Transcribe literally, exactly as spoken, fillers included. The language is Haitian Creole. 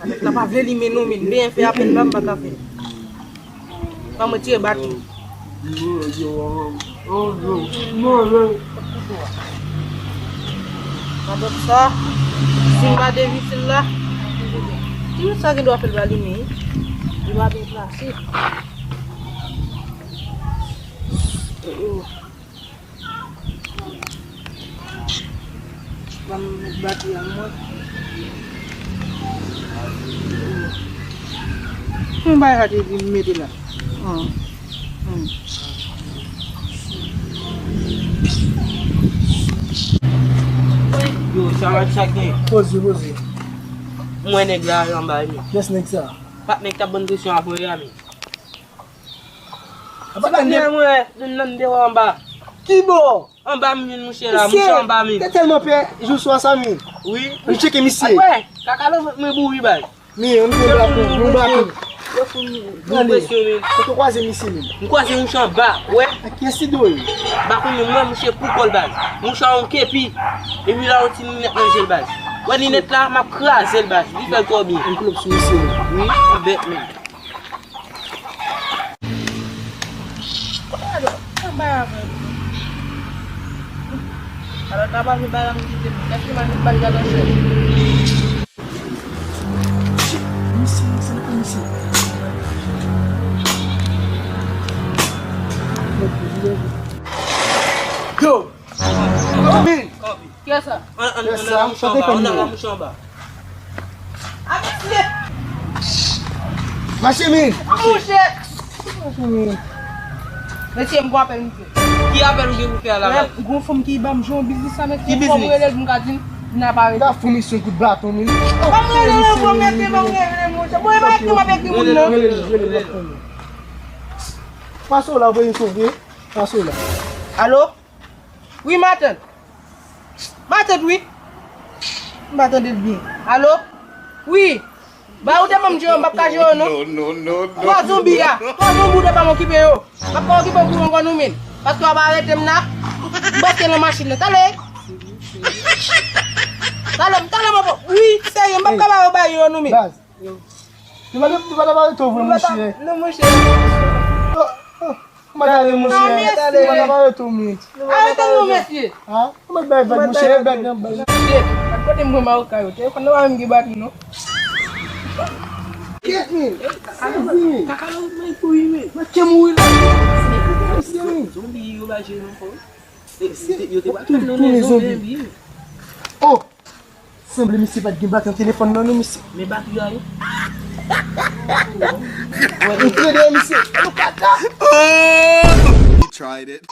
Nèg la pa vle limen non, men. M benyen fè apèl la, m pa ka fè. Ban mwen tire batri. Padòt sa, si m pa devize l la, ki moun sa gen dwa fè l pa limen, wi? Li pa byen plase. Oh, oh. Ban m met batri a mwen. Yon bagay sa te di m mete la. Hmm. Hmm. Yo, sa va, sa gen? Poze, poze. Mwen nèg la anba, wi. Kiyès nèg sa? Patnè k t ap ban presyon apre a, men. Se pa patnè mwen, youn nan deyò anba. Ki bò? Anba m youn mouche la, mouche anba m. Misye te tèlman pè jou swa sa, men. Wi. Ann tcheke misye. Atwè, kaka nan vant mwen bouri baz. Men, ann pran bra pou, yon bra pou. Yo fout nou presyon, men. Kote w kwaze misye, men? M kwaze mouche anba, wè. Ak kiyès li dwe? M pa konnen, m wè mouche pou kò l baz. Mouche a yon kepi. Epi la yon ti linèt nan je l baz. Wè linèt la, m ap kraze l baz. Li fè l twò byen. Yon klòp sou misye, men. Wi, yon bèt, men. Alò, sa bay avè l. Alò, ta pa vle bay la, m kite m. Èske m annik bay gade anchèl? Misye, misye, misye. Yo! Min! Kiyès sa? An, an, an, an, mouche anba, an, an, mouche anba. A, mesye! Mache, min! Mouche! Mache, min! Mesye, m gon apèl m fè. Ki apèl ou gen pou fè a la, baz? Gon fanm ki ban m jan biznis sa, mesye. Ki biznis? Fò m rele l pou m ka di l, vin aparèt. Gad fanm misye kout baton, min. Fò m rele l, fò m rele l, fò m rele l, monchè. Bon, e pa ekri m ap ekri moun, non. Rele l, rele l, rele l. Pase w la, voye sove. Pase w la. Alo? Wi, matant. Matant, wi. M pa tande l byen. Alo? Wi. Ba ou te ban m jere, m p ap ka jere, non. Non, non, non, non. Twa zonbi a. Twa zonbi ou te ban m okipe yo. M p ap ka okipe w pou yon ankò, nou menm. Paske w ap arete m la. M prèske nan machin nan. Talè. Talè, talè, m ap, wi, serye, m p ap ka ba yo bay yo, nou menm. Baz. Nou pa, nou pa t ap arete w vre, monchè. Non, monchè. Oh, oh. Ou pa t ale, monchè. Ah, mèsi. Ou pa t ap arete w, men. Arete nou, mesye. Ha? Ou mèt bay vag, monchè, e vag nan bal. Shit. Ak kote m pran mawoka yo? Telefòn nan pa menm gen batri, non. Kèt, men. Kaka la, men, pou wi, men. Mwen te mouri la. Mesye, men. Zonbi yo pa jere ankò. Yo te pa tounen zonbi. Oh! Sanble misye pa t gen batri nan telefòn nan, non, mesye. Men batri a, wi. Antre deyò, misye. He tried it.